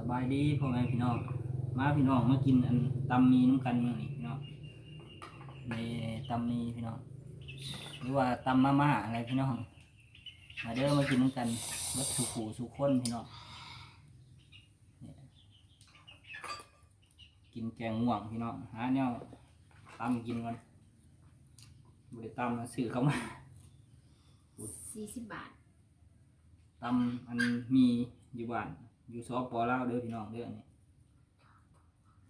ສະບາຍດີພໍ່ແມ່ພີ່ນ້ອງ ມາພີ່ນ້ອງ ມາກິນອັນຕຳໝີ່ນຳກັນມື້ນີ້ພີ່ນ້ອງ ນີ້ຕຳໝີ່ພີ່ນ້ອງ ຫຼືວ່າຕຳມາມ່າຫັ້ນແຫຼະພີ່ນ້ອງ ມາເດີ ມາກິນນຳກັນເບິດສູ່ຜູ້ສູ່ຄົນພີ່ນ້ອງ ນີ້ ກິນແກງມ່ວງພີ່ນ້ອງ ຫາແນວຕຳກິນກ່ອນ ບໍ່ໄດ້ຕຳ ຊື້ເຂົ້າມາ ສີ່ສິບບາດ ຕຳອັນໝີ່ຢູ່ບ້ານ ຢູ່ ສປ ລາວ ເດີພີ່ນ້ອງເດີ ອັນນີ້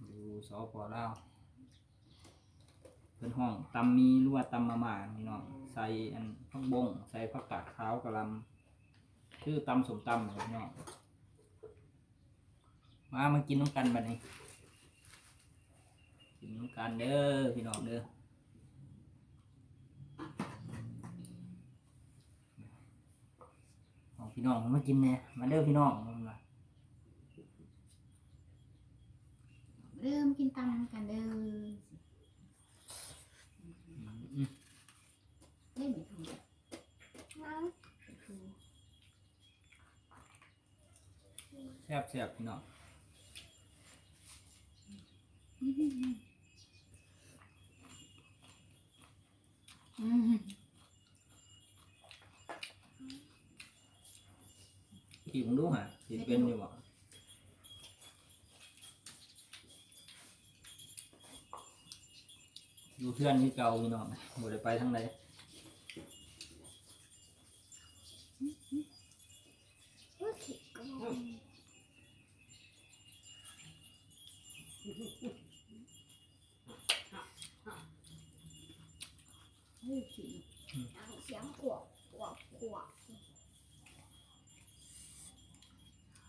ຢູ່ ສປ ລາວ ເພິ່ນຮ້ອງຕຳໝີ່ ຫຼືວ່າຕຳມາມ່າພີ່ນ້ອງ ໃສ່ອັນຜັກບົ້ງ ໃສ່ຜັກກາດຂາວ ກະຫຼ່ຳ ຄືຕຳສົ້ມຕຳແຫຼະພີ່ນ້ອງ ມາ ມາກິນນຳກັນບັດນີ້ ກິນນຳກັນເດີພີ່ນ້ອງເດີ ເອົາພີ່ນ້ອງມາກິນແດ່ ມາເດີພີ່ນ້ອງ ເພິ່ນວ່າ ເລີ່ມກິນຕຳນຳກັນເດີ ອືມ ເດ້ ແຊບໆ ພີ່ນ້ອງ ອືມ ອີກເບິ່ງດູຫາ ຊິເປັນຢູ່ບໍ່? ຢູ່ເຮືອນຄືເກົ່າພີ່ນ້ອງ ບໍ່ໄດ້ໄປທາງໃດ.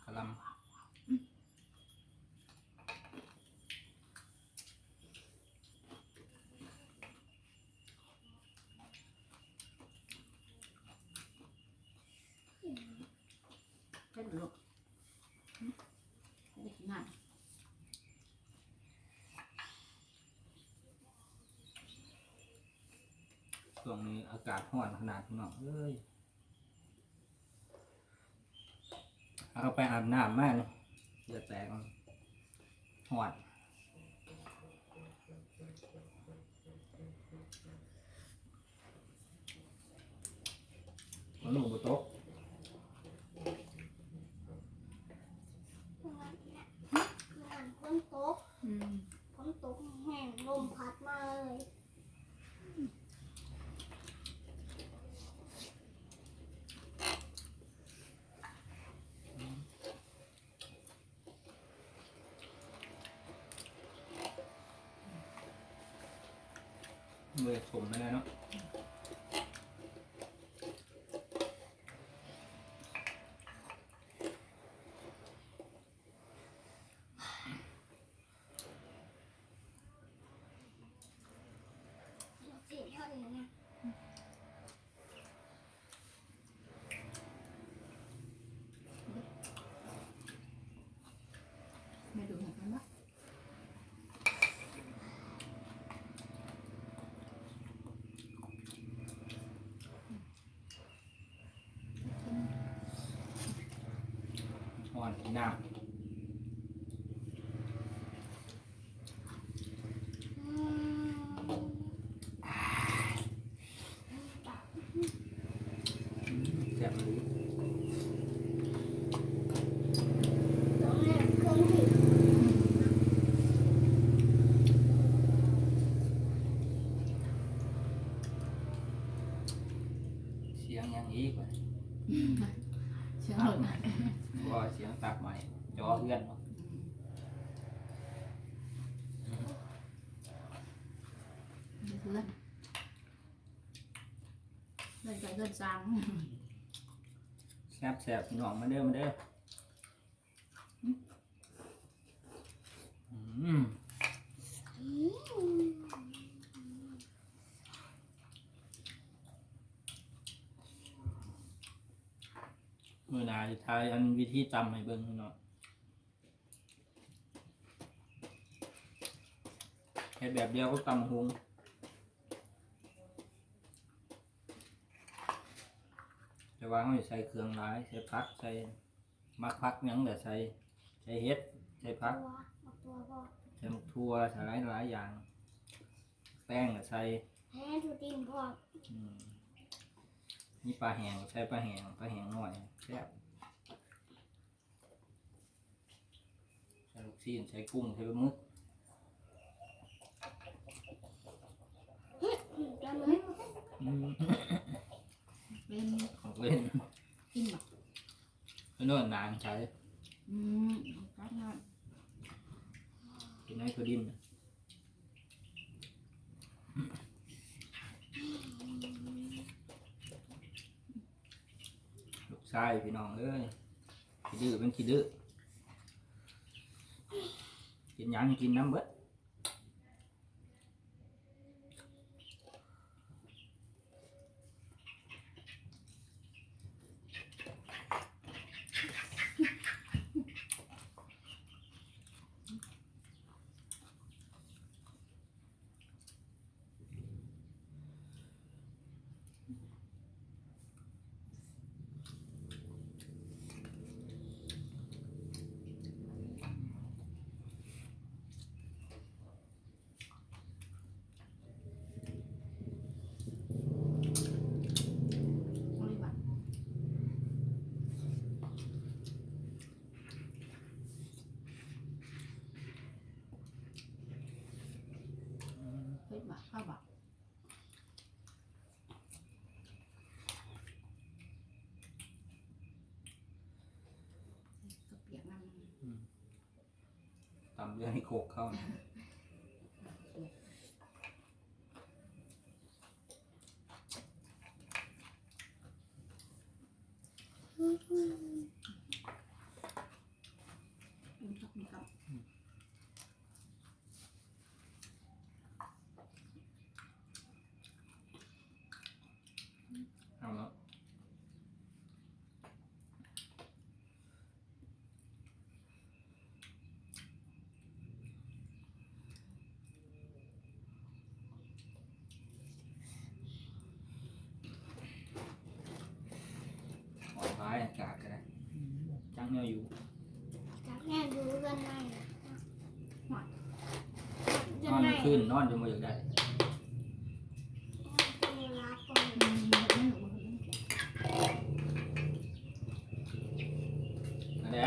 กะหล่ำ ช่วงนี้อากาศร้อนขนาดพี่น้องเอ้ย เอาไปอาบน้ำมานี่ เหงื่อแตก ฮ้อน ฝนบ่ตก ฝนตก อืม ฝนตกแห้ง ลมพัดมาเลย บ่ได้ขมปานใดเนาะ แม่ดูให้กันบ่ ฮ้อน กินน้ำ แซ่บอีหลี เสียงหยังอีกวะ เสียงรถ บ่ เสียงตัดไม้ จอเฮือนบ่ เฮือน เฮือนไกลเฮือนซาง แซ่บๆ พี่น้อง มาเด้อ มาเด้อ อืม มื้อหน้าสิถ่ายอันวิธีตำให้เบิ่งพี่น้อง เฮ็ดแบบเดียวกับตำบักหุ่ง แต่ว่าเฮาสิใส่เครื่องหลาย ใส่ผัก ใส่ มักผักหยังก็ใส่ ໃສ່ເຫັດ ໃສ່ຜັກ ຕົວ ໝາກຖົ່ວພໍ ໃສ່ໝາກຖົ່ວ ໃສ່ຫຼາຍໆຢ່າງ ແປ້ງກໍໃສ່ ໃສ່ຖົ່ວດິນພ້ອມ ອືມ ມີປາແຫ້ງ ໃສ່ປາແຫ້ງ ປາແຫ້ງນ້ອຍ ແຊບ. ໃສ່ລູກຊີ້ນ ໃສ່ກຸ້ງ ໃສ່ປາໝຶກ ປາໝຶກ ອືມ ເປັນ ຂອງເຫຼັ້ນ ກິນບໍ່? ໄປນອນນານໃສ ອືມ ກັບນອນ ກິນໃນໂຕດິນ ລູກຊາຍພີ່ນ້ອງເອີຍ ຂີ້ດື້ເປັນຂີ້ດື້ ກິນຫຍັງກິນນຳເບິດ. ເຜັດຫວານ ເຂົ້າຫວານ ເຂົ້າປຽກນຳ ອືມ ຕຳເລື່ອງໃຫ້ໂຄກເຂົ້ານະ. ເອົາເນາະ. ອອກຫຼາຍອາກາດກໍໄດ້ ຈັກແນວຢູ່ ຈັກແນວຢູ່ເຮືອນໃໝ່ ນອນຄືນນອນຈົນບໍ່ຢາກໄດ້ ອັນໃດ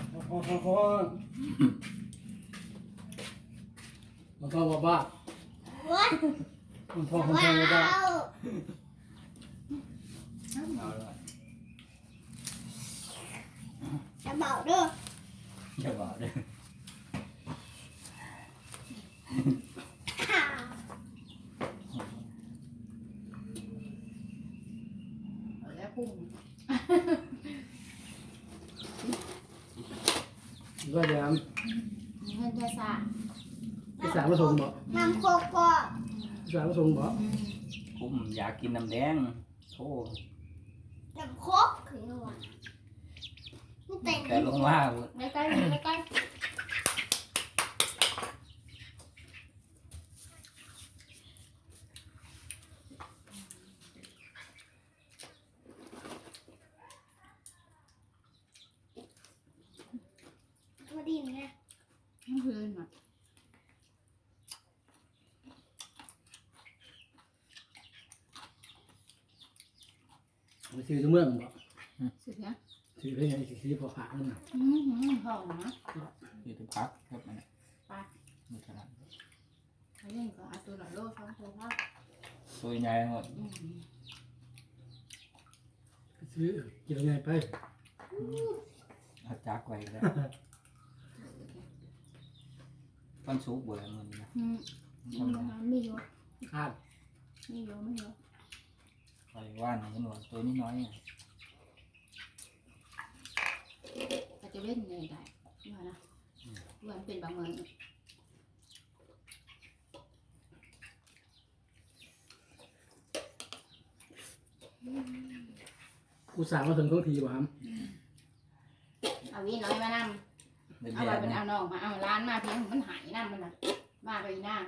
ມັນພໍບໍ່ບ້າ ມັນພໍ ມັນພໍບໍ່ບ້າ ເອົາລະ ຢ່າເວົ້າເດີ ຢ່າເວົ້າເດີ ເອົາແລ້ວພຸ້ນ ວ່າຢາມ ເງິນເທື່ອສາ ເທື່ອສາມາສົ່ງບໍ່? ນ້ຳໂຄກກໍ ເທື່ອສາມາສົ່ງບໍ່? ອືມ ກຸ້ມຢາກກິນນ້ຳແດງ ໂອ້ ນ້ຳໂຄກຄືວ່າ ແຕ່ລົງມາ ໃກ້ໆ ໃກ້ໆ. พอดีไหมอะ มันเพลินอะ ไปซื้อที่เมืองบ่ ซื้อเพียง ซื้อเพียง ซื้อพอผักนั่นน่ะ อืม อืม พอนะ ซื้อแต่ผักครับ อันนี้ ไป นี่ขนาด อันนี้ก็เอาตัวละโล สองตัวพอ ตัวใหญ่หมด อืม ไปซื้อ กินใหญ่ไป เอาจักไว้ก็ได้ วันศุกร์บ่ล่ะมื้อนี้นะ อืม วันศุกร์นะ มีอยู่ ครับ มีอยู่ มีอยู่ ข้อยว่านเห็นว่าตัวน้อยๆ อะ ก็จะเว้นแหน่ได้ ว่านะ อืม ว่ามันเป็นบางมื้อ ผู้สาวมาถึงท้องทีบ่ครับ เอาวีน้อยมานำ ເອົາວ່າເພິ່ນເອົານ້ອງມາ ເອົາຫຼານມາ ເພິ່ນມັນໃຫ້ນຳ ມັນວ່າ ມາກັບອີນາງ